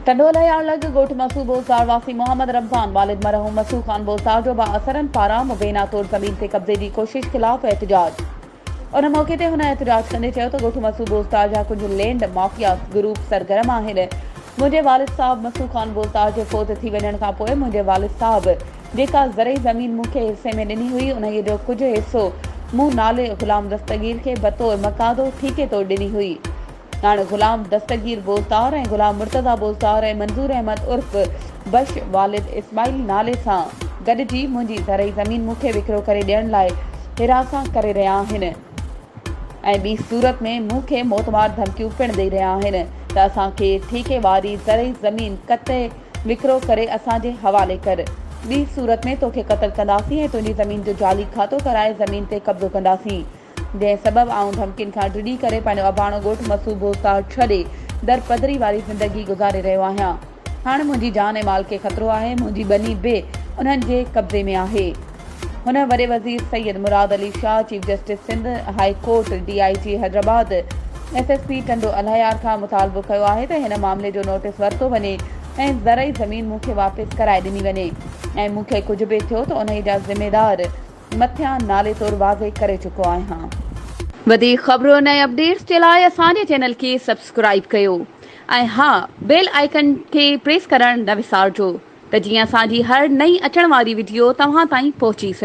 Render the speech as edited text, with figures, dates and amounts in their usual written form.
ٽنڊو الهيار لڳ ڳوٺ مسو بوزدار واسي محمد رمضان والد مرحوم مسو خان بوزدار جو بااثرن پاران مبينا طور زمين تي قبضي جي ڪوشش خلاف احتجاج ان موقعي تي هن احتجاج ڪندي چيو ته ڳوٺ مسو بوزدار جا ڪجهه لينڊ مافيا گروپ سرگرم آهن منهنجي والد صاحب مسو خان بوزدار جي فوت ٿي وڃڻ کان پوء منهنجي والد صاحب جيڪا زرعي زمين مون کي حصي ۾ ڏني هئي انهيء جو ڪجهه حصو مون نالي غلام دستگير کي بطور مقادو ٺيڪي طور ڏني هئي. هاڻ غلام دستگير بوزدار ۽ غلام مرتضيٰ بوزدار ۽ منظور احمد عرف بش والد اسماعيل نالي سان گڏجي منهنجي زرعي زمين مون کي وڪرو ڪري ڏيڻ لاء هراسان ڪري رهيا آهن ۽ ٻي صورت ۾ مون کي موتمار ڌمڪيون پڻ ڏئي رهيا آهن ته اسان کي ٺيڪي واري زرعي زمين قطعي وڪرو ڪري اسان جي حوالي ڪر ٻي صورت ۾ توکي قتل ڪنداسين ۽ تنهنجي زمين جو جعلي کاتو ڪرائي زمين تي قبضو ڪنداسين. جنهن سبب آئون ڌمڪين کان ڊڄي ڪري پنهنجو اباڻو ڳوٺ مسو بوستار ڇڏي در پدري واري زندگي گذاري رهيو آهيان. هاڻ منهنجي جان ۽ مال کي خطرو آهي، منهنجي ٻني به انهن جي قبضي ۾ آهي. هن وڏي وزير Syed Murad Ali Shah, chief justice Sindh high court, D I G Hyderabad, S S P Tando Allahyar کان مطالبو ڪيو آهي ته هن معاملي جو نوٽيس ورتو وڃي ۽ زرعي زمين مون کي واپس ڪرائي ڏني وڃي ۽ مون کي ڪجهه به ٿيو ته انهي جا ذميدار مٿيان نالي طور واضح ڪري چڪو آهيان. وڌيڪ خبرن ۽ اپڊيٽس جي لاء اسان جي چينل کي سبسڪرائيب ڪيو ۽ ها بيل آئيڪن کي پريس ڪرڻ نه وسارجو ته جيئن اسان جي هر نئين اچڻ واري وڊيو توهان تائين پهچي سگهي.